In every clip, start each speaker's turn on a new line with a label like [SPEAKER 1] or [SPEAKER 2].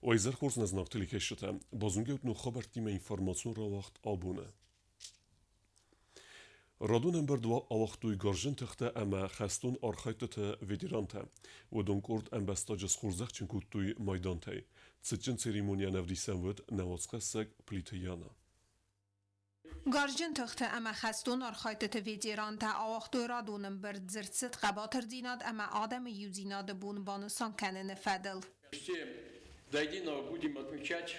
[SPEAKER 1] Уӕ хорз нӕ знаг телекӕсджытӕ, базонгӕ ут ног хабӕрттимӕ информацион рауагъд абоны. Радон ӕмбырд ауагътой гарзджын тыхтӕ ӕмӕ хӕстон архӕйдтыты ветерантӕ. Уыдон къорд ӕмбӕстаджы схорзӕхджын кодтой майдантӕй. Цытджын церемонийӕн ӕвдисӕн уыд нӕ уацхӕссӕг Плиты Яна.
[SPEAKER 2] Гарзджын тыхты ӕмӕ хӕстон архӕйдтыты ветерантӕ ауагътой радон ӕмбырд, дзырд цыд хъӕбатырдзинад ӕмӕ адӕмы иудзинады бон банысан кӕныны фӕдыл.
[SPEAKER 3] Все до единого будем отмечать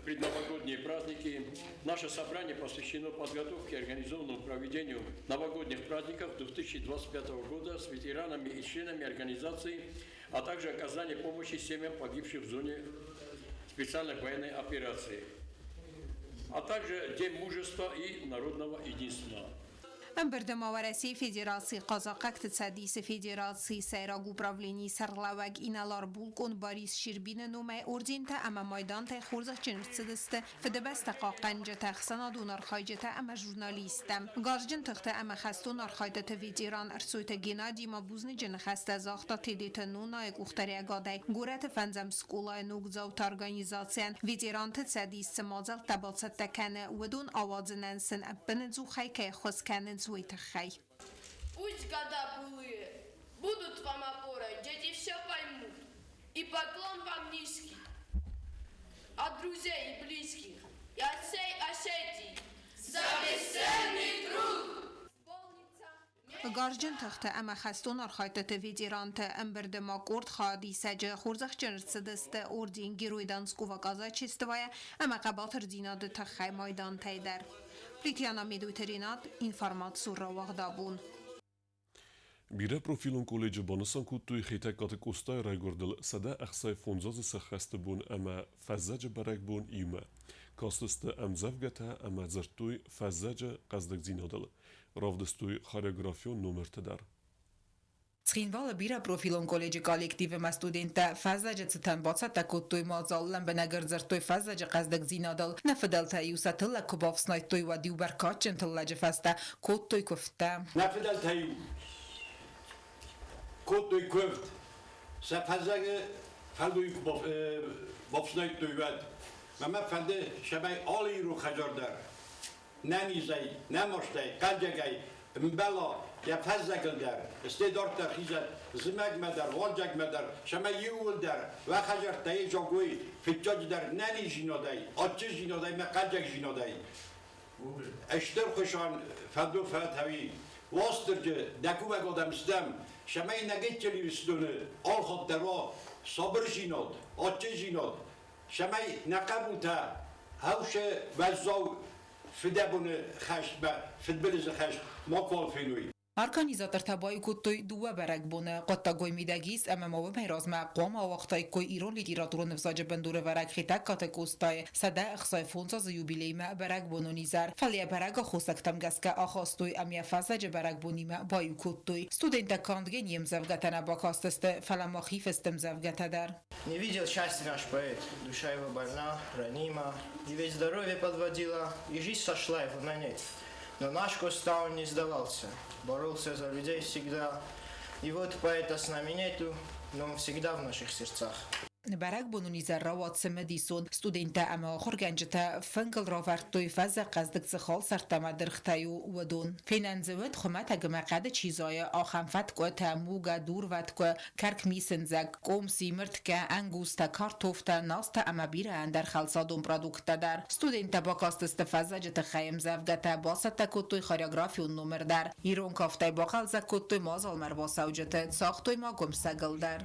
[SPEAKER 3] предновогодние праздники. Наше собрание посвящено подготовке и организованному проведению новогодних праздников 2025 года с ветеранами и членами организации, а также оказанию помощи семьям погибших в зоне специальной военной операции, а также День мужества и народного единства.
[SPEAKER 2] Ӕмбырды ма Уӕрӕсейы Федерацийы Хъазахъӕгты Цӕдисы Федерацийы сӕйраг управленийы сӕргълӕууӕг инӕлар-булкъон Борис Щербины номӕй ордентӕ ӕмӕ майдантӕй хорзӕхджын ӕрцыдысты Фыдыбӕстӕ хъахъхъӕнджытӕ, ӕхсӕнадон архайджытӕ ӕмӕ журналисттӕ. Гарзджын тыхты ӕмӕ хӕстон архайдтыты ветеран Ӕрсойты Геннадий ма бузныджы ныхӕстӕ загъта Тедеты Нонайы къухдариӕгадӕй горӕты фӕндзӕм скъолайы ногдзауты организацийӕн ветеранты цӕдис цы мадзӕлттӕ бацӕттӕ кӕны, уыдон ауадзынӕн сын ӕппынӕдзухӕй кӕй ӕххуыс кӕнынц, уый тыххӕй.
[SPEAKER 4] Пусть года былые будут вам опорой, дети все поймут. И поклон вам низкий от друзей и близких, и от всей Осетии за бесценный труд!
[SPEAKER 2] Гарзджын тыхты ӕмӕ хӕстон архайдтыты ветеранты ӕмбырды ма къорд хайадисӕджы хорзӕхджын ӕрцыдысты орден Герой Донского казачествойӕ ӕмӕ хъӕбатырдзинады тыххӕй майдантӕй дӕр. Плитьяна Медойты Ренат, информацион рауагъдабон.
[SPEAKER 1] Бирӕпрофилон колледжы банысан кодтой Хетӕгкаты Къостайы райгуырдыл 165 азы сӕххӕсты бон ӕмӕ фӕззӕджы бӕрӕгбон иумӕ. Кастысты ӕмдзӕвгӕтӕ ӕмӕ дзырдтой фӕззӕджы хъӕздыгдзинадыл. Равдыстой хореографион номертӕ дӕр.
[SPEAKER 5] Цхинвалы бирӕпрофилон колледжы коллектив ӕмӕ студенттӕ фӕззӕджы цытӕн бацӕттӕ кодтой мадзал, лӕмбынӕг ӕрдзырдтой фӕззӕджы хъӕздыгдзинадыл. Нӕ фыдӕлтӕ-иу сӕ тыллӕг куы бафснайдтой, уӕд-иу бӕркадджын тыллӕджы фӕстӕ кодтой куывдтӕ.
[SPEAKER 6] Нӕ фыдӕлтӕ-иу кодтой куывд, сӕ фӕззӕджы фӕллой куы бафснайдтой, уӕд. Мӕ фӕнды, цӕмӕй алы ирон хӕдзар дӕр нӕ низӕй, нӕ мастӕй, хъӕлдзӕгӕй ӕмбӕла йӕ фӕззӕгыл дӕр, стӕй дарддӕр хизӕд зымӕгмӕ дӕр, уалдзӕгмӕ дӕр, цӕмӕй иууылдӕр уӕ хӕдзӕрттӕ зӕгъой, фыццаджыдӕр нӕниздзинадӕй, адджындзинадӕй ӕмӕ хъӕлдзӕгдзинадӕй. Стыр хуысан фӕндон фӕтӕуи Уастырджы дӕ кувӕг адӕм стӕм, цӕмӕй нӕ гыццыл Ирыстоны алхатт дӕр уа сабырдзинад, адджындзинад, цӕмӕй нӕ хъӕбултӕ хӕусы уӕззау фыдӕбоны хӕстмӕ, фыдбылызы хӕст макуал феной.
[SPEAKER 5] Организатортӕ баиу кодтой дыууӕ бӕрӕгбоны. Хъуыддагой мидӕг ис ӕмӕ ма уымӕй размӕ хъуамӕ ауагътаиккой ирон литературон ӕвзаджы бындурӕвӕрӕг Хетӕгкаты Къостайы 165 азы юбилеймӕ бӕрӕгбонон изӕр. Фӕлӕ йӕ бӕрӕг аххосӕгтӕм гӕсгӕ ахастой ӕмӕ йӕ фӕззӕджы бӕрӕгбонимӕ баиу кодтой. Студенттӕ канд генийы ӕмдзӕвгӕтӕ нӕ бакастысты, фӕлӕ ма хи фыст ӕмдзӕвгӕтӕ дӕр.
[SPEAKER 7] Не видел счастья наш поэт, душа его больна, ранима, и ведь здоровье подводило, и жизнь сошла его на нет. Но наш Коста он не сдавался, боролся за людей всегда. И вот поэта с нами нету, но он всегда в наших сердцах.
[SPEAKER 5] Бӕрӕгбонон изӕр рауад цымыдисон. Студенттӕ ӕмӕ ахуыргӕнджытӕ фынгыл равӕрдтой фӕззӕг хъӕздыг цы халсӕрттӕ ӕмӕ дыргътӕй у, уыдон. Фенӕн дзы уыд, хуымӕтӕг ӕмӕ хъӕды чи зайы, ахӕм фӕткъуытӕ, мугӕ, дурвӕткъуы, кӕркмисындзӕг, къомси, мыртгӕ, ӕнгузтӕ, картофтӕ, настӕ ӕмӕ бирӕ ӕндӕр хӕлцадон продукттӕ дӕр. Студенттӕ бакастысты фӕззӕджы тыххӕй ӕмдзӕвгӕтӕ, бацӕттӕ кодтой хореографион номер дӕр. Ирон кафтӕй бахъӕлдзӕг кодтой мадзалмӕ ӕрбацӕуджыты, цагътой ма гуымсӕгыл дӕр.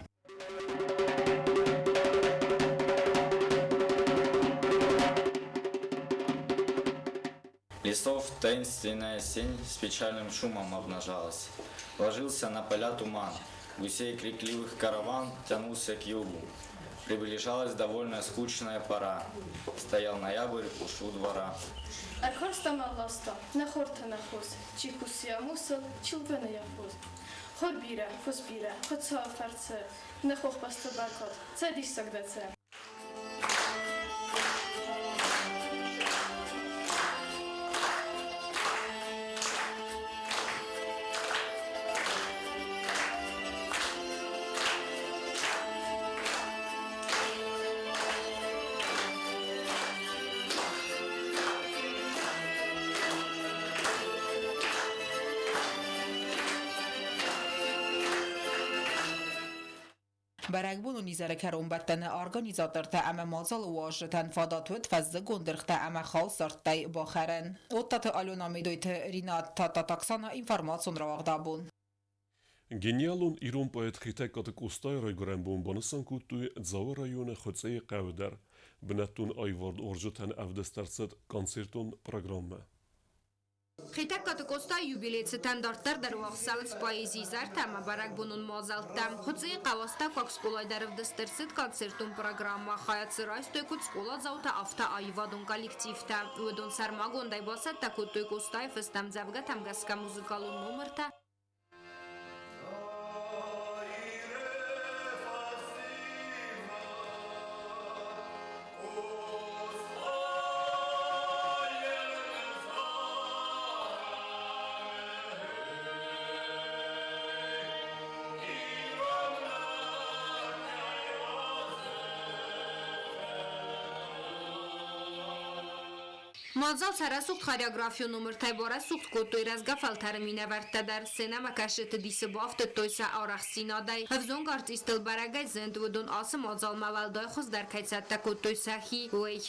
[SPEAKER 8] Лесов таинственная сень с печальным шумом обнажалась. Ложился на поля туман, гусей крикливых караван тянулся к югу. Приближалась довольно скучная пора. Стоял ноябрь уж у двора.
[SPEAKER 4] Ӕрхоста мӕ ласта, нӕ хортӕ нӕ хос, чи кусия мусыл, чи лвӕны йӕ фос. Хор бирӕ, фос бирӕ, Хуыцауы фӕрцы, нӕ хохбӕсты бӕркад, цӕй диссаг дӕ цӕ!
[SPEAKER 5] Бӕрӕгбонон изӕры кӕронбӕттӕны организатортӕ ӕмӕ мадзалы уазджытӕн фадат уыд фӕззыгон дыргътӕ ӕмӕ халсӕрттӕй бахӕрын. Оттаты Алена Медойты Ринат Тадтаты Оксана информацион рауагъд абон.
[SPEAKER 1] Гениалон ирон поэт Хетӕгкаты Къостайы райгуырӕн бон банысан кодтой Дзауы районы Хуыцъейы хъӕуы дӕр. Бынӕттон аивад уарзджытӕн ӕвдыст ӕрцыд концертон программӕ.
[SPEAKER 2] Хетӕгкаты Къостайы юбилей цытӕн дарддӕр дӕр уагъд цӕуынц поэзийы изӕртӕ ӕмӕ бӕрӕгбонон мадзӕлттӕ. Хуыцъейы хъӕуы астӕуккаг скъолайы дӕр ӕвдыст ӕрцыд концертон программӕ. Хайад дзы райстой куыд скъоладзаутӕ, афтӕ аивадон коллективтӕ. Уыдон сӕрмагондӕй бацӕттӕ кодтой Къостайы фыст ӕмдзӕвгӕтӕм гӕсгӕ музыкалон номыртӕ. Мадзал сӕ рӕсугъд хореографион номыртӕй барӕсугъд кодтой рӕзгӕ фӕлтӕры минӕвӕрттӕ дӕр. Сценӕмӕкӕсджыты дисы бафтыдтой сӕ арӕхстдзинадӕй. Ӕвзонг артисттыл бӕрӕгӕй зынд, уыдон ацы мадзалмӕ уӕлдай хуыздӕр кӕй цӕттӕ кодтой сӕхи, уый.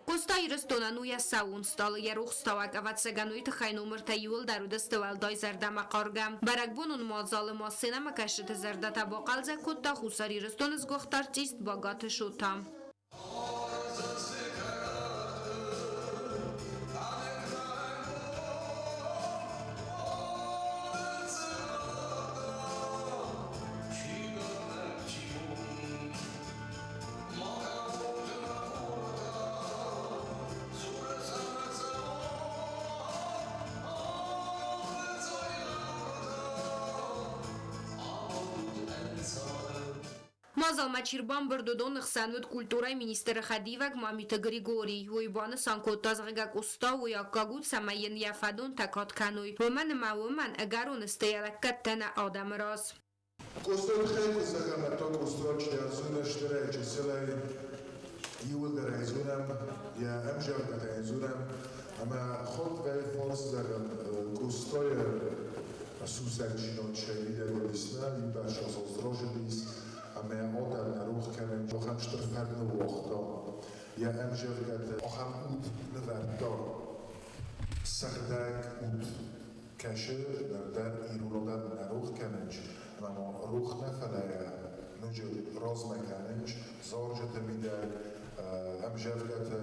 [SPEAKER 2] Къоста Ирыстонӕн у йӕ сӕууон стъалы, йӕ рухстауӕг, ӕвӕццӕгӕн, уый тыххӕй номыртӕ иууылдӕр уыдысты уӕлдай зӕрдӕмӕхъаргӕ. Бӕрӕгбонон мадзалы ма сценӕмӕкӕсджыты зӕрдӕтӕ бахъӕлдзӕг кодта Хуссар Ирыстоны сгуыхт артист Багаты Шота. Мадзалмӕ чи рбамбырд, уыдоны хсӕн уыд культурӕйы министры хӕдивӕг Мамиты Григорий. Уый банысан кодта, зӕгъгӕ, Къоста уый аккаг у, цӕмӕй йын йӕ фӕдонтӕ кад кӕной. Уымӕн ӕмӕ уымӕн ӕгӕрон сты йӕ лӕггӕдтӕ нӕ адӕмы раз.
[SPEAKER 9] Къоста тыххӕй куы зӕгъӕм, ӕдта Къоста Чъиадзуны стырӕй чысылӕй иууылдӕр ӕй зонӕм, йӕ ӕмзӕрдӕтӕ йын зонӕм, ӕмӕ хатт вӕййы фарс зӕгъӕм Къостайы сусӕгдзинад сӕйридӕр уыдис нӕ, иу бӕрц разындис, ӕмӕ адӕм нӕ рох кӕнын, ахӕм стыр фӕд ныууагъта йӕ ӕмзӕрдӕты, ахӕм уд нывӕрдта, сыгъдӕг уд кӕсы ныр дӕр ирон адӕм нӕ рох кӕнынц, ӕмӕ ма рох нӕ, фӕлӕ йӕ ноджы размӕ кӕнынц зарджыты мидӕг, ӕмзӕвгӕты,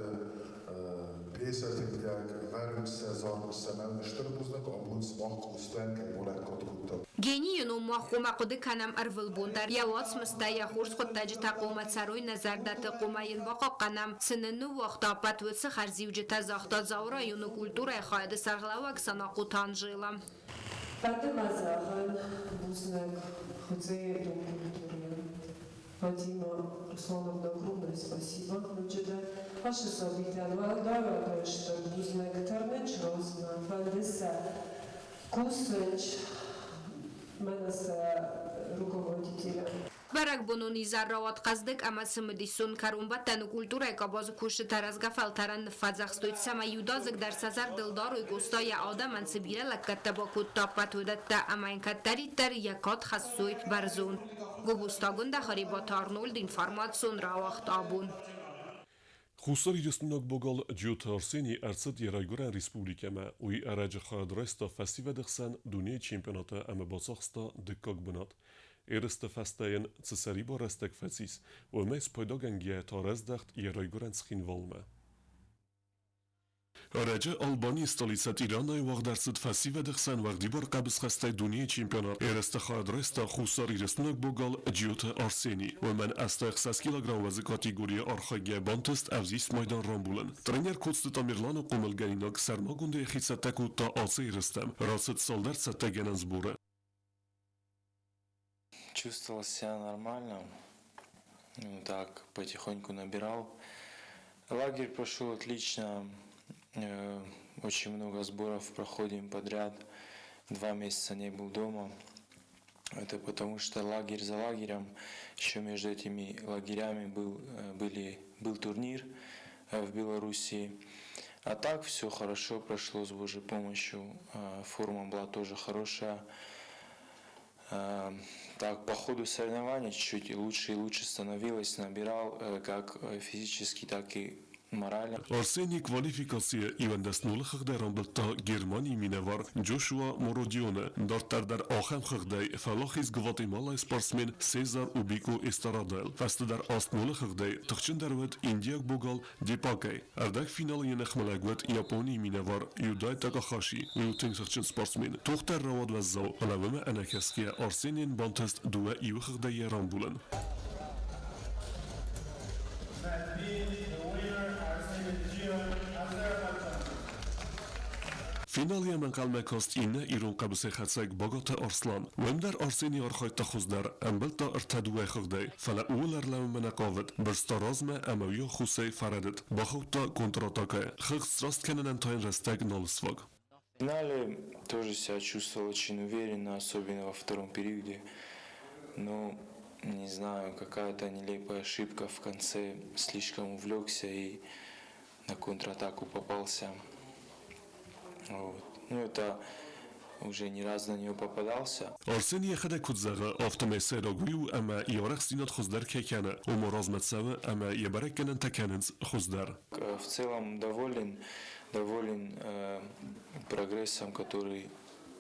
[SPEAKER 9] пьесӕты мидӕг, вӕрынц сӕ, зарынц сӕ. Мӕн стыр бузныг абон сымах Къостайӕн кӕй балӕггад кодтат.
[SPEAKER 2] Генийы ном мах хъуамӕ хъуыды кӕнӕм ӕрвылбон дӕр. Йӕ уацмыстӕ, йӕ хорз хъуыддаджытӕ хъуамӕ цӕрой нӕ зӕрдӕты, хъуамӕ йын бахъахъхъӕнӕм, цы нын ныууагъта, ӕппӕт уыцы хӕрзиуджытӕ, загъта Дзауы районы культурӕйы хайады сӕргълӕууӕг Санахъоты Анжела.
[SPEAKER 10] Фӕнды мӕ зӕгъын бузныг Хуыцъейы дом культурӕйӕн. Фатима Руслановна, огромное спасибо ноджыдӕр. Ашы сабитӕн уӕлдай уӕлдай стыр бузныг тырнынч розмӕ, фӕнды сӕ кусынч мӕнӕ сӕ руководителӕн.
[SPEAKER 2] Бӕрӕгбонон изӕр рауад хъӕздыг ӕмӕ цымыдисон. Кӕронбӕттӕны культурӕйы къабазы кусджытӕ рӕзгӕ фӕлтӕрӕн ныффӕдзӕхстой, цӕмӕй иудадзыг дӕр сӕ зӕрдыл дарой, Къоста йӕ адӕмӕн цы бирӕ лӕггӕдтӕ бакодта, ӕппӕт уыдӕттӕ ӕмӕ йын кӕддӕриддӕр йӕ кад хӕссой бӕрзонд. Гобозты Агуындӕ, Харебаты Арнольд, информацион рауагъд абон.
[SPEAKER 1] Хуссар Ирыстойнаг богал Джиоты Арсений ӕрцыд йӕ райгуырӕн республикӕмӕ. Уый ӕрӕджы хайад райста фӕсивӕды хсӕн дунейы чемпионаты ӕмӕ бацахста дыккаг бынат. Ерысты фӕстӕ йын цы сӕрибар рӕстӕг фӕцис, уымӕй спайдагӕнгӕйӕ та раздӕхт йӕ райгуырӕн Цхинвалмӕ. Ӕрӕджы Албанийы столицӕ Тиранайы уагъд ӕрцыд фӕсивӕды хсӕн уӕгъдибар хъӕбысхӕстӕй дунейы чемпионат. Ерысты хайад райста Хуссар Ирыстойнаг богал Джиоты Арсений. Уымӕн 86 килограмм вӕзы категорийы архайгӕ бантыст ӕвзист майдан рамбулын. Тренер Коцты Тамерланы хъомылгӕнинаг сӕрмагондӕй йӕхи цӕттӕ кодта ацы ерыстӕм. Рацыд цалдӕр цӕттӕгӕнӕн сборы.
[SPEAKER 11] Чувствовал себя нормально. Ну, так, потихоньку набирал. Лагерь прошел отлично. Очень много сборов проходим подряд. 2 месяца не был дома. Это потому что лагерь за лагерем, еще между этими лагерями был турнир в Белоруссии. А так все хорошо прошло с Божьей помощью. Форма была тоже хорошая. Так, по ходу соревнований чуть-чуть лучше и лучше становилось, набирал как физически, так и морально.
[SPEAKER 1] Арсени квалификацийы 91-ы хыгъдӕй рамбылдта Германийы минӕвар Джошуа Мородионы. Дарддӕр дӕр ахӕм хыгъдӕй фӕуӕлахиз Гватемалайы спортсмен Сезар Убико Эстарадайыл. Фӕстӕдӕр 8-0-ы хыгъдӕй тыхджындӕр уыд индиаг богал Депакӕй. Ӕрдӕгфиналы йӕ ныхмӕлӕг уыд Японийы минӕвар Юдай Такахаши. Уый у тынг тыхджын спортсмен. Тох дӕр рауад уӕззау, фӕлӕ уымӕ ӕнӕкӕсгӕйӕ Арсенийӕн бантыст 2-1-ы хыгъдӕй йӕ рамбулын.
[SPEAKER 12] Mat B, the winner, Arseny Bekhjyan, Azerbaijan.
[SPEAKER 1] Финалы йӕм ӕнхъӕлмӕ каст иннӕ ирон хъӕбысӕйхӕцӕг Багаты Арслан. Уым дӕр Арсени архайдта хуыздӕр, ӕмбылдта 3-2 хыгъдӕй, фӕлӕ ууыл ӕрлӕууынмӕ нӕ хъавыд, бырста размӕ ӕмӕ уый ӕххуысӕй фӕрӕдыд, бахаудта контратакӕйы. Хыгъд сраст кӕнынӕн та йын рӕстӕг нал сфаг.
[SPEAKER 11] В финале тоже себя чувствовал очень уверенно, особенно во втором периоде. Но, не знаю, какая-то нелепая ошибка в конце. Слишком увлекся и на контратаку попался. Вот. Ну, это уже не раз на нее попадался.
[SPEAKER 1] Арсен йӕхӕдӕг куыд зӕгъы, афтӕмӕй сӕйраг уый у, ӕмӕ йӕ арӕхстдзинад хуыздӕр кӕй кӕны, ома размӕ цӕуы ӕмӕ йӕ бӕрӕггӕнӕнтӕ кӕнынц хуыздӕр.
[SPEAKER 11] В целом доволен, доволен прогрессом, который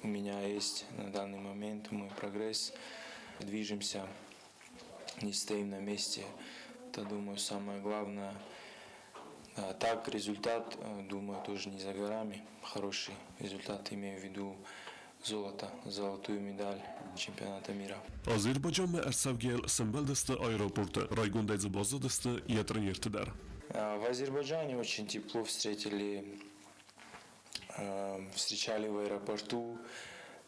[SPEAKER 11] у меня есть на данный момент, мой прогресс. Движемся, не стоим на месте. Это, думаю, самое главное. А так, результат, думаю, тоже не за горами. Хороший результат, имею в виду золото, золотую медаль чемпионата мира.
[SPEAKER 1] Азербайджанмӕ ӕрцӕугӕйыл сӕмбӕлдысты аэропорты, райгондӕй дзы баззадысты йӕ тренертӕ дӕр.
[SPEAKER 11] В Азербайджане очень тепло встретили, встречали в аэропорту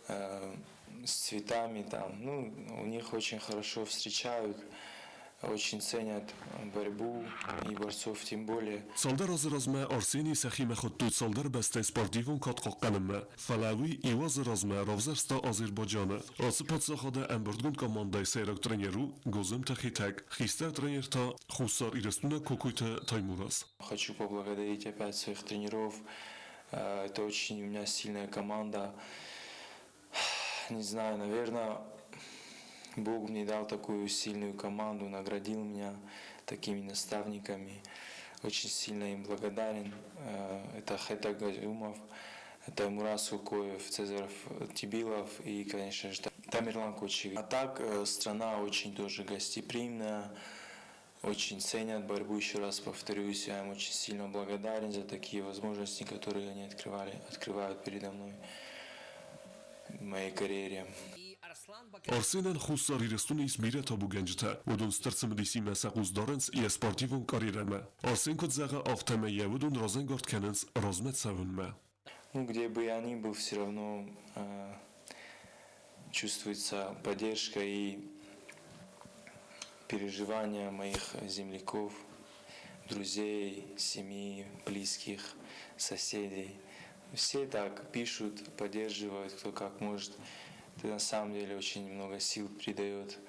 [SPEAKER 11] с цветами там. Ну, у них очень хорошо встречают, очень ценят борьбу и борцов тем более.
[SPEAKER 1] Цалдӕр азы размӕ Арсени сӕхимӕ хуыдтой цалдӕр бӕстӕйы спортивон кад хъахъхъӕнынмӕ, фӕлӕ уый иу азы размӕ равзӕрста Азербайджаны. Ацы паддзахады ӕмбырдгонд командӕйы сӕйраг тренер у Гозымты Хетӕг, хистӕр тренер та Хуссар Ирыстонаг Кокойты Таймураз.
[SPEAKER 11] Хочу поблагодарить опять своих тренеров. Это очень у меня сильная команда. Не знаю, наверное, Бог мне дал такую сильную команду, наградил меня такими наставниками. Очень сильно им благодарен. Это Хетаг Газюмов, Таймураз Кукоев, Цезарь Тибилов и, конечно же, Тамерлан Кочиев. А так, страна очень тоже гостеприимная, очень ценят борьбу, еще раз повторюсь, я им очень сильно благодарен за такие возможности, которые они открывали, открывают передо мной в моей карьере.
[SPEAKER 1] Арсенӕн Хуссар Ирыстоны ис бирӕ табугӕнджытӕ, уыдон стыр цымыдисимӕ сӕ хъус дарынц йе спортивон карьерӕмӕ. Арсен куыд зӕгъы, афтӕмӕй йӕ уыдон разӕнгард кӕнынц размӕ цӕуынмӕ.
[SPEAKER 11] Ну, где бы я ни был, все равно чувствуется поддержка и переживания моих земляков, друзей, семьи, близких, соседей. Все так пишут, поддерживают, кто как может. Это на самом деле очень много сил придает.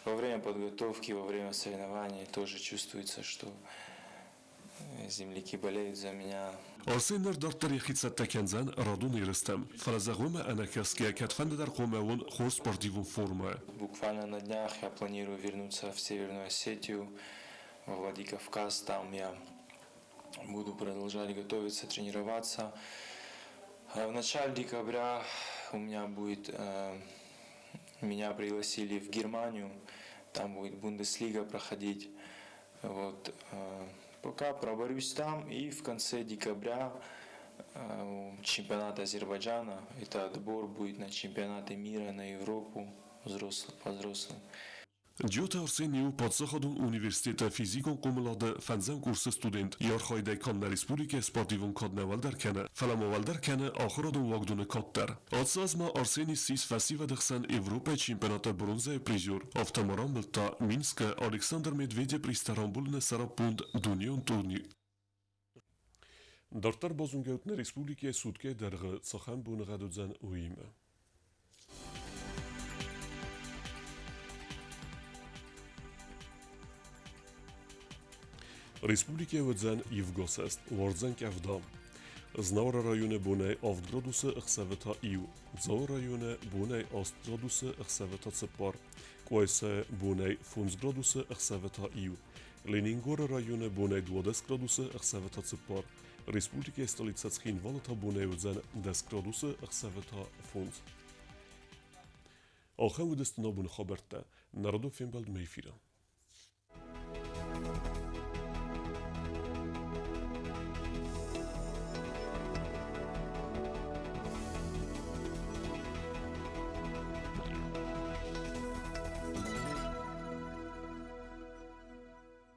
[SPEAKER 11] Во время подготовки, во время соревнований тоже чувствуется, что земляки болеют за меня.
[SPEAKER 1] Арсен ныр дарддӕр йӕхи цӕттӕ кӕндзӕн радон ерыстӕм, фӕлӕ зӕгъ уымӕ ӕнӕкӕсгӕйӕ кӕдфӕнды дӕр хъуамӕ уон хорз спортивон формӕйы.
[SPEAKER 11] Буквально на днях я планирую вернуться в Северную Осетию, во Владикавказ. Там я буду продолжать готовиться, тренироваться. В начале декабря у меня будет, меня пригласили в Германию, там будет Бундеслига проходить. Вот, пока проборюсь там, и в конце декабря чемпионат Азербайджана, это отбор будет на чемпионаты мира, на Европу взрослым, по взрослым.
[SPEAKER 1] Джиоты Арсений у паддзахадон университеты физикон хъомылады фӕндзӕм курсы студент. Йӕ архайдӕй канд нӕ республикӕйы спортивон кад нӕ уӕлдӕр кӕны, фӕлӕ ма уӕлдӕр кӕны ахуырадон уагдоны кад дӕр. Ацы аз ма Арсений ссис фӕсивӕды хсӕн Европӕйы чемпионаты бронзӕйы призер, афтӕ ма рамбылдта Минскы Александр Медведев призтӕ рамбулыны сӕраппонд дунеон турнир. Дарддӕр базонгӕ ут нӕ республикӕйы суткӕйы дӕргъы цахӕм боныгъӕд уыдзӕн, уыимӕ. Республикӕ уыдзӕн ивгосӕст, уардзӕн къӕвда. Знауыры районы бонӕй 7 градусы, ӕхсӕвы та иу. Дзауы районы бонӕй 8 градусы, ӕхсӕвы та цыппар. Къуайсайы бонӕй 5 градусы, ӕхсӕвы та иу. Ленингоры районы бонӕй 12 градусы, ӕхсӕвы та цыппар. Республикӕйы столицӕ Цхинвалы та бонӕй уыдзӕн 10 градусы, ӕхсӕвы та фондз. Ахӕм уыдысты нӕ абоны хабӕрттӕ. Народон фембӕлдмӕ эфиры.